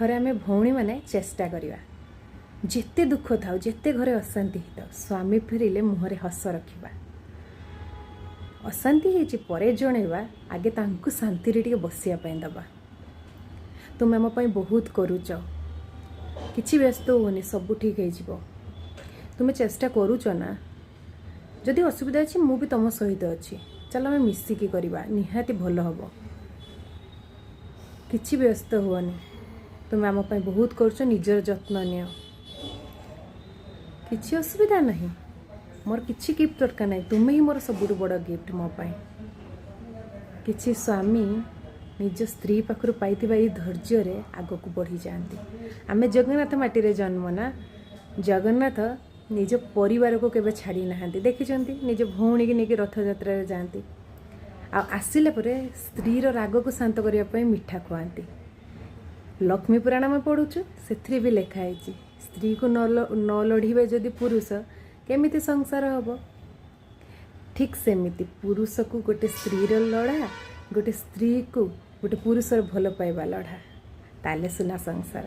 ଥରେ ଆମେ ଭଉଣୀମାନେ ଚେଷ୍ଟା କରିବା, ଯେତେ ଦୁଃଖ ଥାଉ, ଯେତେ ଘରେ ଅଶାନ୍ତି ହେଇଥାଉ, ସ୍ୱାମୀ ଫେରିଲେ ମୁହଁରେ ହସ ରଖିବା। ଅଶାନ୍ତି ହେଇଛି, ପରେ ଜଣେଇବା, ଆଗେ ତାଙ୍କୁ ଶାନ୍ତିରେ ଟିକେ ବସିବା ପାଇଁ ଦେବା। ତୁମେ ଆମ ପାଇଁ ବହୁତ କରୁଛ, କିଛି ବ୍ୟସ୍ତ ହୁଅନି, ସବୁ ଠିକ୍ ହେଇଯିବ। ତୁମେ ଚେଷ୍ଟା କରୁଛ ନା? ଯଦି ଅସୁବିଧା ଅଛି, ମୁଁ ବି ତୁମ ସହିତ ଅଛି। ଚାଲ, ଆମେ ମିଶିକି କରିବା, ନିହାତି ଭଲ ହେବ। କିଛି ବ୍ୟସ୍ତ ହୁଅନି, ତୁମେ ଆମ ପାଇଁ ବହୁତ କରୁଛ, ନିଜର ଯତ୍ନ ନିଅ। କିଛି ଅସୁବିଧା ନାହିଁ, ମୋର କିଛି ଗିଫ୍ଟ ଦରକାର ନାହିଁ, ତୁମେ ହିଁ ମୋର ସବୁଠୁ ବଡ଼ ଗିଫ୍ଟ ମୋ ପାଇଁ। କିଛି ସ୍ୱାମୀ ନିଜ ସ୍ତ୍ରୀ ପାଖରୁ ପାଇଥିବା ଏଇ ଧୈର୍ଯ୍ୟରେ ଆଗକୁ ବଢ଼ିଯାଆନ୍ତି। ଆମେ ଜଗନ୍ନାଥ ମାଟିରେ ଜନ୍ମ ନା, ଜଗନ୍ନାଥ ନିଜ ପରିବାରକୁ କେବେ ଛାଡ଼ି ନାହାନ୍ତି। ଦେଖିଛନ୍ତି, ନିଜ ଭଉଣୀକି ନେଇକି ରଥଯାତ୍ରାରେ ଯାଆନ୍ତି ଆଉ ଆସିଲା ପରେ ସ୍ତ୍ରୀର ରାଗକୁ ଶାନ୍ତ କରିବା ପାଇଁ ମିଠା ଖୁଆନ୍ତି। ଲକ୍ଷ୍ମୀ ପୁରାଣ ଆମେ ପଢ଼ୁଛୁ, ସେଥିରେ ବି ଲେଖା ହେଇଛି, ସ୍ତ୍ରୀକୁ ନ ଲଢ଼ିବେ ଯଦି ପୁରୁଷ, କେମିତି ସଂସାର ହେବ? ଠିକ୍ ସେମିତି ପୁରୁଷକୁ ଗୋଟେ ସ୍ତ୍ରୀର ଲଢ଼ା, ଗୋଟେ ସ୍ତ୍ରୀକୁ ଗୋଟେ ପୁରୁଷର ଭଲ ପାଇବା ଲଢ଼ା, ତାହେଲେ ସୁନା ସଂସାର।